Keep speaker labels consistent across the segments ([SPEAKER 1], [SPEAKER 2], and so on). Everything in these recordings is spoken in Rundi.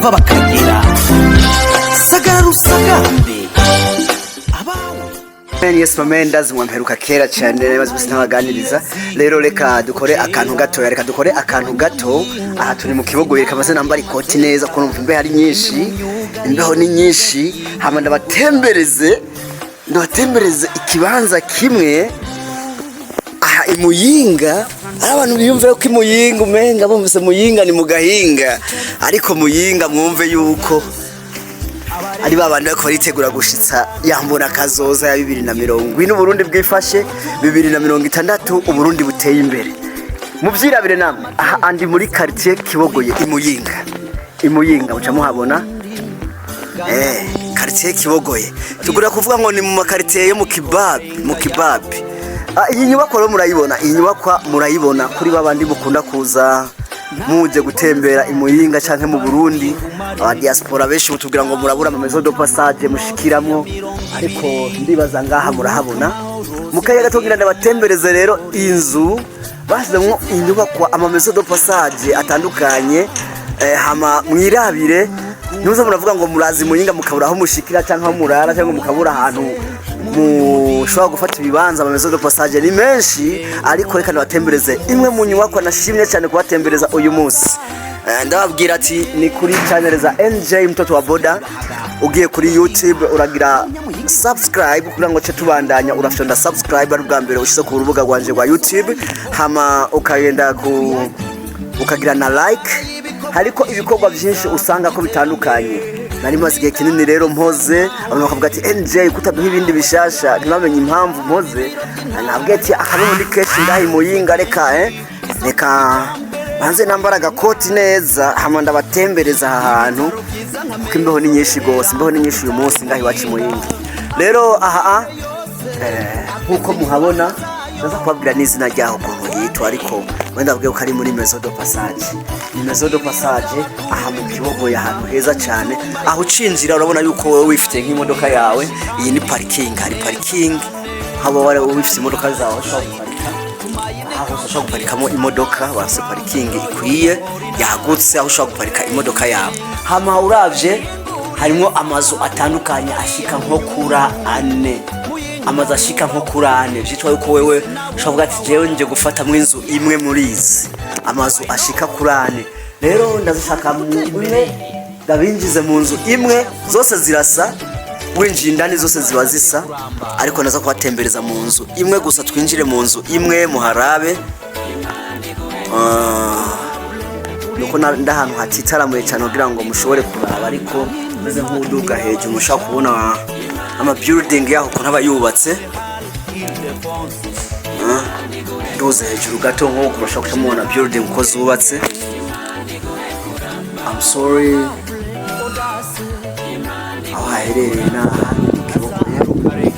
[SPEAKER 1] Bava bakagera sagara usagambe abawe.
[SPEAKER 2] Yes mame, ndazi mwamperuka kera cyane, maze gusa ntabaganiriza. Rero reka dukore akantu gato, reka dukore akantu gato. Aha turi mu Kibogo. Reka maze nambara ikoti neza kuko numva imbeho ari nyinshi, imbeho ni nyinshi. Hama ndabatembereze, ndabatembereze ikibanza kimwe aha imuyinga. Ari abantu biyumvira ko imuyinga umenga bumvise Muyinga ni mu gahinga, ariko Muyinga mwumve yuko ari ba bantu bariko baritegura gushitsa yambona kazoza ya 2040, Uburundi bwifashe, 2060 Uburundi buteye imbere. Muvyirabire namwe. Aha andi muri quartier Kibogoye imuyinga, imuyinga muca muhabona quartier Kibogoye. Tugura kuvuga ngo ni mu makartier yo mu Kibabi, mu Kibabi. Ah, iyi nyubako rero murayibona, iyi nyubakwa murayibona kuri babandi mukunda kuza muje gutembera imuyinga canke mu Burundi. Aba diaspora benshi mutubwira ngo murabura ama maison de passage mushikiramwo, ariko ndibaza ngaha murahabona. Mu kanya gato ngira ndabatembereze rero inzu bashyizemwo inyubakwa, ama maison de passage atandukanye, hama mwirabire. Ntuze muravuga ngo murazi Muyinga mukabura aho mushikira cyangwa aho murara cyangwa mukabura ahantu mushobora gufata ibibanza. Ama maison de passage ni menshi, ariko reka nabatembereze imwe mu nyubakwa nashimye cyane kubatembereza uyu munsi. Ndababwira ati ni kuri channel za NJ Mtoto wa Boda. Ugiye kuri YouTube uragira subscribe kugira ngo ce tubandanya, urafyonda subscribe ari bwa mbere ushize ku rubuga rwanje rwa YouTube, hama ukagenda ku ukagira na like. Hariko ibikorwa byinshi usanga ko bitandukanye. Nari maze igihe kinini rero mpoze, abantu bakavuga ati: "NJ, kutaduha ibindi bishasha?" Ntibamenye impamvu mpoze. Nabwiye ati akabeho ni kenshi ngaha i Muyinga. Reka reka banze nambara agakoti neza, hama ndabatembereza aha hantu kuko imbeho ni nyinshi gose, imbeho ni nyinshi uyu munsi ngaha iwacu i Muyinga. Rero aha nkuko muhabona, ndaza kubabwira n'izina ryaho ukuntu yitwa, ariko wenda babwiye ko ari muri maison de passage. Ni maison de passage aha mu Kibogoye, ahantu heza cyane. Aho ucinjira urabona yuko wowe wifite nk'imodoka yawe, iyi ni parking, hari parking haba wari wifite imodoka zawe ushobora guparika aho hose, ushobora guparikamo imodoka. Bafise parking ikwiye yagutse aho ushobora guparika imodoka yawe. Hama uravye harimo amazu atandukanye ashika nko kuri ane, amazu ashika nko kuri ane. Vyitwa yuko wewe ushobora kuvuga ati: "Jewe nje gufatamwo inzu imwe muri izi." Amazu ashika kuri ane. Rero ndazishaka imwe, ndabinjize mu nzu imwe. Zose zirasa, winjiye indani zose ziba zisa, ariko ndaza kubatembereza mu nzu imwe gusa. Twinjire mu nzu imwe muharabe. Ah, nuko ndahantu hatitaramuye cyane kugira ngo mushobore kuraba, ariko meze nk'uduga hejuru mushobora kubona ama building yaho ukuntu aba yubatse. Ah, nduze hejuru gato nk'uko mushobora guca mubona building uko zubatse. I'm sorry, aho haherereye ni aha mu Kibogoye.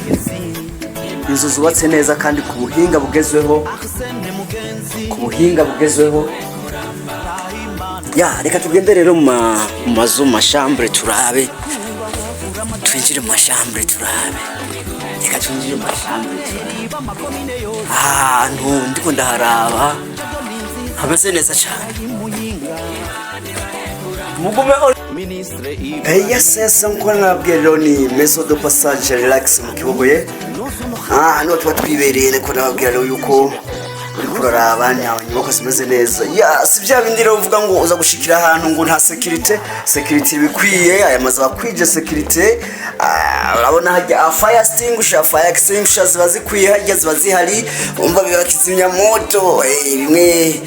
[SPEAKER 2] Inzu zubatse neza kandi ku buhinga bugezweho, ku buhinga bugezweho. Ya, reka tugende rero mu mazu, mu mashambure turabe. Twinjire mu mashambure turabe, reka twinjire mu mashambure turabe. Ahantu ndiko ndaharaba hameze neza cyane. Mugume. Yes, nkuko nababwiye rero ni maison de passage relax mu Kibogoye. Ah, hano tuba twibereye. Niko nababwira rero yuko uriko uraraba ni inyubako zimeze neza. Ya, si bya bindi rero uvuga ngo uza gushikira ahantu ngo nta sécurité. Sécurité ibikwiye, aya mazu akwije sécurité. Ah, urabona hajya fire extinguisher, fire extinguisher ziba zikwiye, hajya ziba zihari. Umva, biba kizimyamoto bimwe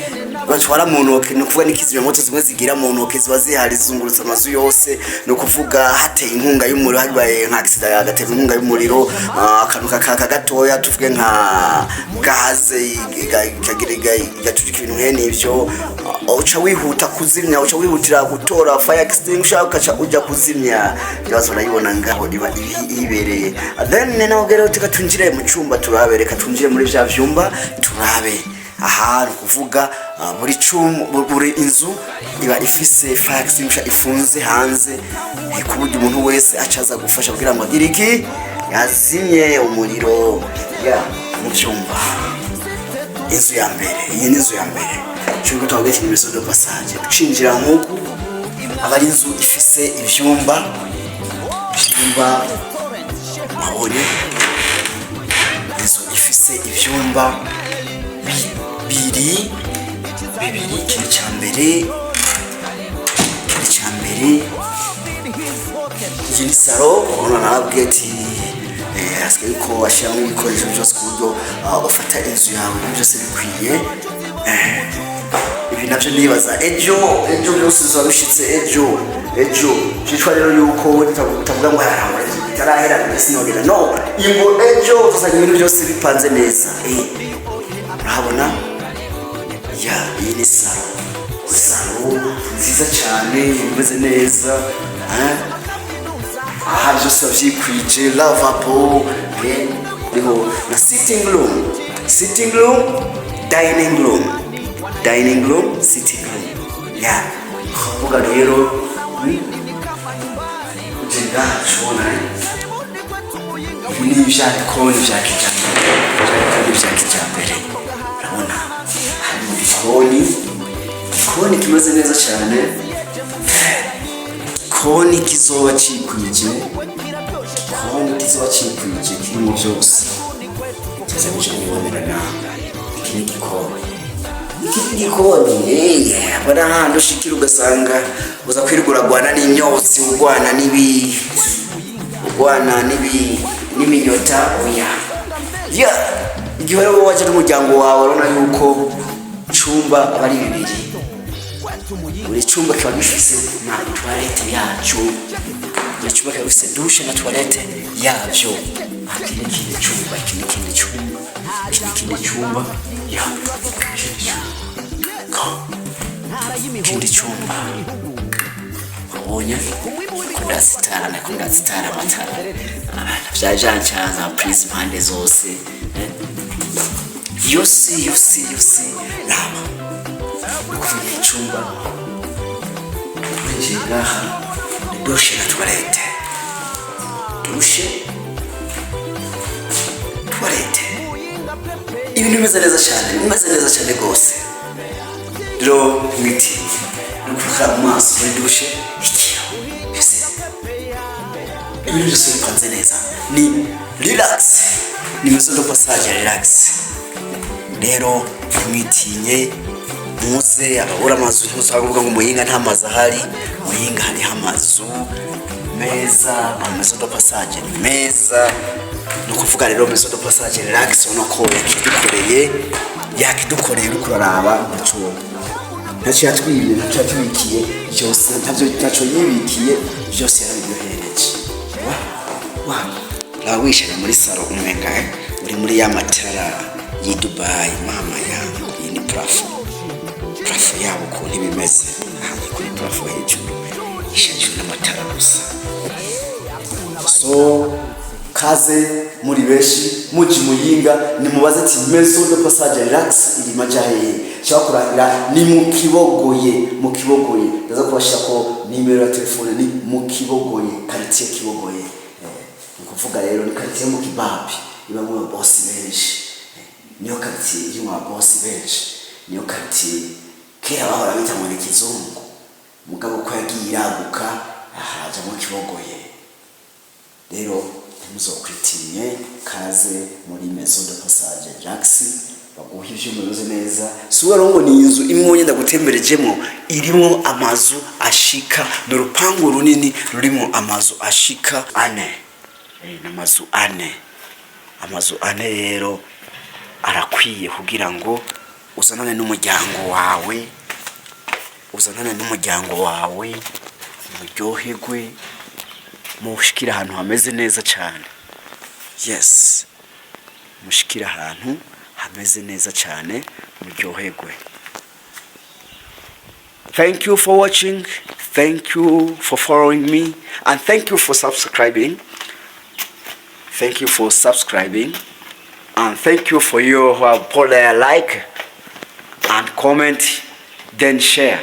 [SPEAKER 2] batwara mu ntoki, ni ukuvuga n'ikizimyamoto zimwe zigira mu ntoki ziba zihari zizungurutse amazu yose. Ni ukuvuga hateye inkunga y'umuriro, habaye nka accident hagatera inkunga y'umuriro, akantu kakaka gatoya, tuvuge nka gaze ikagira igaturika, ibintu nkene ivyo, uca wihuta kuzimya, uca wihutira gutora fire extinguisher ukaca uja kuzimya ibibazo. Urayibona ngaho iba ibereye. Then naho rero tuka twinjire mu cyumba turabe, reka twinjire muri vya vyumba turabe. Aha ni ukuvuga buri cyumba, buri inzu iba ifise fire extinguisher ifunze hanze, ku buryo umuntu wese acaza gufasha kugira ngo agire iki, yazimye umuriro. Ya, mu cyumba, inzu ya mbere, iyi ni inzu ya mbere. Cyumba twavuga ni maison de passage. Ucinjira nk'uku Aba ari inzu ifise ivyumba. Mabonye inzu ifise ivyumba bibiri bibiri. Ikintu cya mbere, ikintu cya mbere, iyi ni salon. Urabona, narabwiye ati hasigaye yuko washyiramo ibikoresho byose ku buryo ufata inzu yawe ibintu byose bikwiye. Ibi nabyo nibaza ejo, ejo byose bizaba bishitse ejo. Ejo byitwa rero yuko utavuga ngo harahora bitarahera, sinogera no ingo. Ejo uzasanga ibintu byose bipanze neza. Urahabona ya, iyi ni salon, salon nziza cyane, imeze neza, eh? Aha byose bavyikwije, lavabo, hariho na sitting room, sitting room, dining room, dining room, sitting room. Ya, kuvuga rero, uje ngaha ushobona, ibi ni vya bikoni vya kijambere, vya bikoni vya kijambere. Urabona hari mu gikoni, igikoni kimeze neza cyane, koni kizoba cikwije, koni kizoba cikwije, kirimo byose. Kiza muje mubibonera nawe. Iki ni igikoni, iki ni igikoni. Abona ahantu ushikira ugasanga uza kwirirwa uragwana n'imyotsi, ugwana n'ibi n'iminyota. Oya ya, igihe rero waje n'umuryango wawe, urabona yuko cumba aba ari bibiri, buri cyumba kiba gifise na toilette yaco, buri cyumba kiba gifise douche na toilette yavyo. Iki ni ikindi cyumba, iki ni ikindi cyumba, iki ni ikindi cyumba ya, ikindi cyumba. Wabonye ko ndazitara, nako ndazitara amatara, abana vyajancaza prise impande zose, eh? Yose yose yose. Raba kuva mu cyumba winjiye ngaha ni douche na toilette, douche, toilette, ibintu bimeze neza cyane, bimeze neza cyane rwose. Rero imiti no gukara mu maso muri douche, ikiyo byose, ibintu byose bipanze neza, ni relax, ni maison de passage relax. Rero ntimwitinye, muze. Ababura amazu, ntushaka kuvuga ngo Muyinga nta mazu ahari. Muyinga hariho amazu meza, ama de passage ni meza. Ni ukuvuga rero maison de passage relax, ubona ko yakidukoreye, yakidukoreye. Uriko uraraba, ntacyo yatwibye, ntacyo yatubikiye, byose ntacyo, ntacyo yibikiye, byose yarabiduhereje. Wa wa raba wicaye muri salon, umenga uri muri ya matara y'i Dubai. Mama yangu, iyi ni plafond, plafond yabo ukuntu iba imeze. Aha ni kuri plafond hejuru, ishajwe n'amatara gusa. So kaze muri benshi muji Muyinga, nimubaze ati maison de passage relax iri maja hehe? Cyangwa kurangira ni mu Kibogoye, mu Kibogoye. Ndaza kubashira ko nimero ya telefone. Ni mu Kibogoye, quartier Kibogoye. Ni ukuvuga rero ni quartier mu Kibabi, ibamwe ababosi benshi. Niyo quartier irimo ababosi benshi, niyo quartier kera bahora bita ngo ni Kizungu, mugabo ko yagiye iraguka hajamo Kibogoye. Rero ntimuzokwitinye, kaze muri maison de passage Jax, baguha ivyuma bimeze neza. Si rero ngo ni inzu imwe wonyine ndagutemberejemo, irimo amazu ashika, ni urupangu runini rurimo amazu ashika ane. Ni amazu ane, amazu ane rero arakwiye kugira ngo uzanane n'umuryango wawe, uzanane n'umuryango wawe, muryoherwe, mushikire ahantu hameze neza cyane. Yes, mushikire ahantu hameze neza cyane, muryoherwe. Thank you for watching, thank you for following me, and thank you for subscribing. Thank you for subscribing, and thank you for your who have put a like and comment, then share.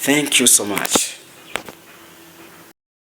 [SPEAKER 2] Thank you so much.